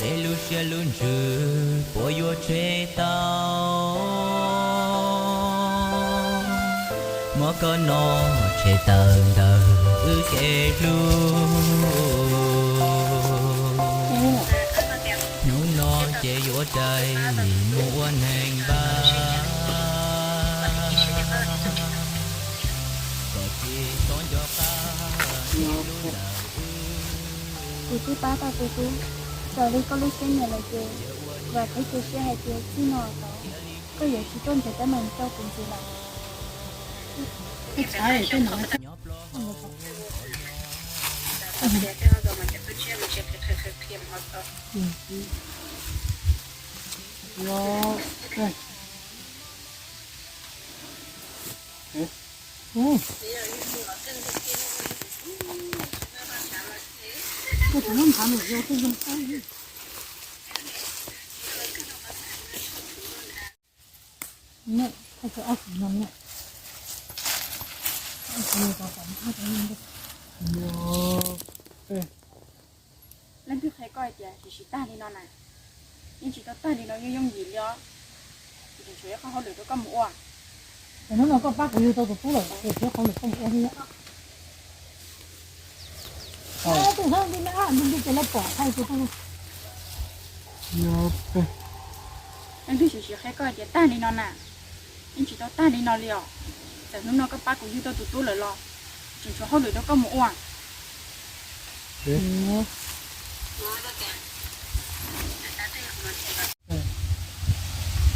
Peb lub siab lub ntsws puas yuav tshem tau? Muab koj no tshem tawm ntawm wb kev hlub. Hnub no ces yuav rais mus ua neeg npab, kom tsis txhob nco qab lub ntawm wb. Kuv twb pab tau tus tub, raws li koj lub siab nyiam lawm ces vam thiab cia siab hais tias txij no tod koj yuav tsis tuaj nrhiav teeb meem rau kuv ntxiv lawm. Leej twg qhia koj hais tias tsis tag li no na? Yeej tsis tau tag li no yooj yooj yim li os. Kuv tseem tshuav ib qho hauj lwm rau koj mus ua. Hnub no koj pab kuv yug tau tus tub lawm, kuv tshuav qhov lwm koj mus ua thiab. Tus hlob nti na, nti nti ces lawv pom thaij tus tub. Leej twg tsis tsis qhia koj hais tias tag li no na? Yeej tsis tau tag li no li os. Txawm hnub no koj pab kuv yug tau tus tub lawm los tseem tshuav hauj lwm rau koj mus ua.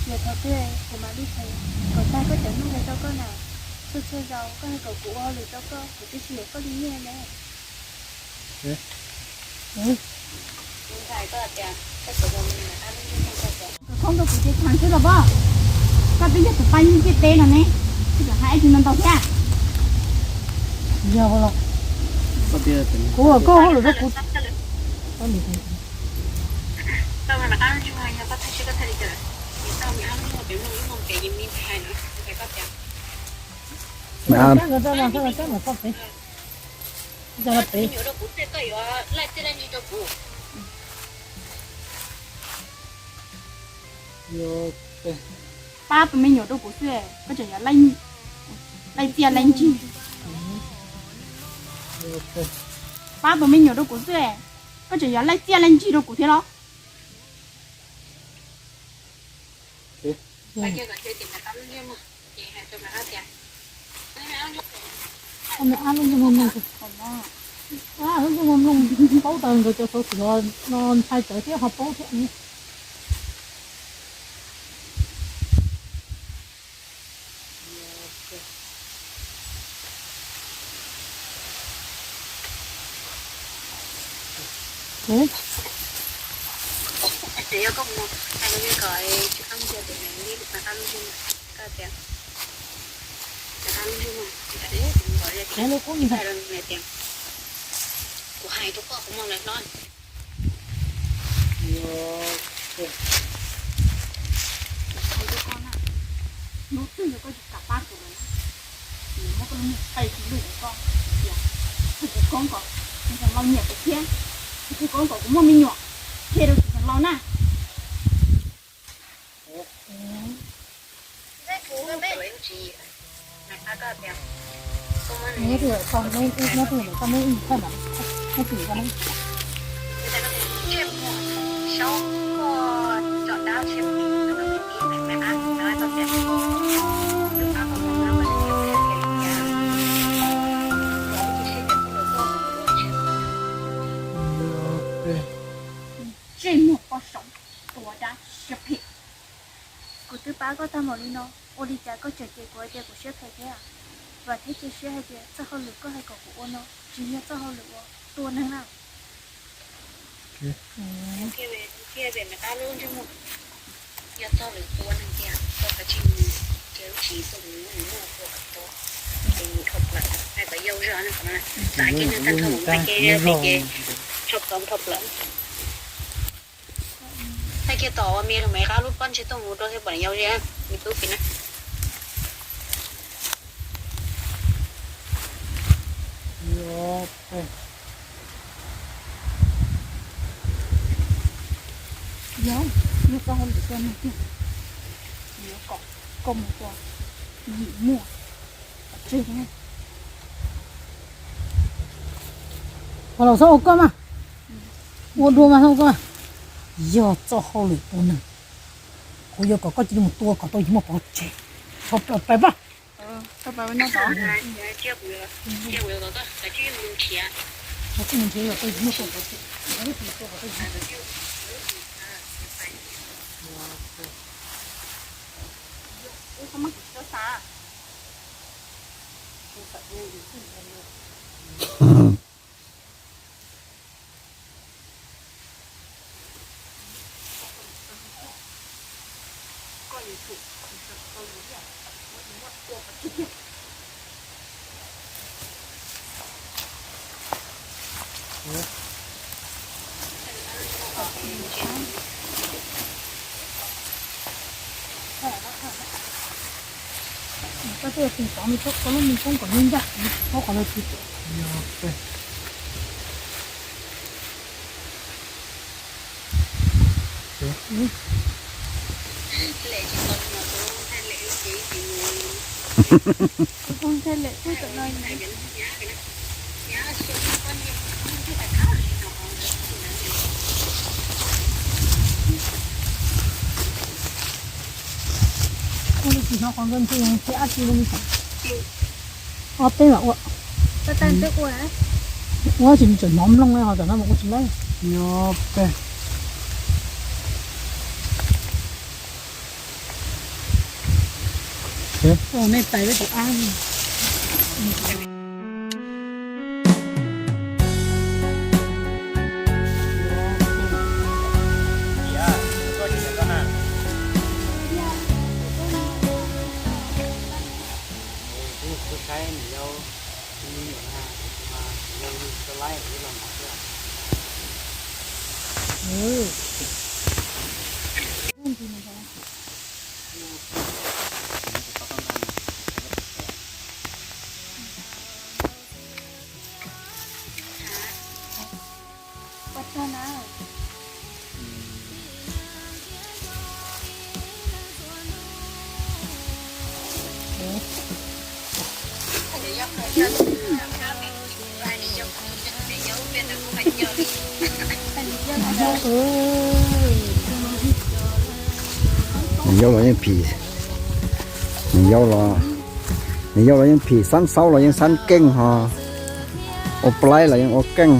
Ces thaum twg kuv mam li hais kom tag koj cov nyob ntawd rau koj na. Txhua txhua zaus koj hais kom kuv ua hauj lwm rau koj, kuv twb tsis yuav koj li nyiaj ne. Khoob rau kuv ces tshav xwb los pob. Koj twb yog tus pab nyiaj ntiaj teb no ne, koj tseem hais ib tug no ntau thiab. Yog los, kuv ua koj hauj lwm rau kuv. Pab tus me nyuam rau kuv xwb, koj tseem yuav laij txiaj laij ntsig. Pab tus me nyuam rau kuv xwb, koj tseem yuav laij txiaj laij ntsig rau kuv thiab los? Lub ntsej muag mloog, paub tas nkawd cov xov xwm no ntshai tsawv thiab ho paub thiab. Kuv hais rau koj kuv muaj lawv hlob. Kuv hais rau koj na, hnub twg yog koj tsis kam pab kuv lawm na, kuv yuav muab koj lub niag qe tsis lwj rau koj tias, txhob koob kom txiv xeem laus nyiam kuv thiab, txhob koob kom kuv muaj me nyuam, qhia rau txiv xeem laus na. Ntsej muag poj saum tua dab siab phem. Kuv twb pab koj tag npaum li no, ua li cas koj tseem cem kuv hais tias kuv siab phem thiab? Vam thiab cia siab hais tias txoj hauj lwm koj hais kom kuv ua no tsis yog txoj hauj lwm uas tua neeg na. Yog txoj lwm tua neeg tiag, koj kav tsij mus, cia lub tsis tuaj mus muab nws muag tua kom tuag, ces mus dhau plaws, hais kom yau zog no, txav kiag nws tag nrho mus tag kiag pem ces dhau plaws, dhau plaws. Tag kiag tom uas me lug me qab lub pob ntseg tuaj mus rau thiab pom yau zog, me tub pem na. Yog, nyob txoj hauj lwm koj nug tiag, yuav kom koj mus tua yim muaj tseg. Los xyov ua koj mas, ua dua mas xyov ua koj. Yog txoj hauj lwm ua neeg, kuv yuav kom koj cia li mus tua kom tau yim muaj pov tseg. Tau pais pab. Koj twb tus tod nws txhob koj lub me koob kom nws ncaj, nws tsis paub qhov no tsis. Ua li tsis hnov qhov nkawd ntsia thiab ab tsi li. Ob peb mam ua. Ua tsis tseem hnov mloog li ho tam no mas ua tsis laib. Nyob peb. Nej tais peb tus ab. Nws yau los yeej phim, nws yau los, nws yau los yeej phim, xab xaub los yeej xab keej ho, ua plaib los yeej ua keej.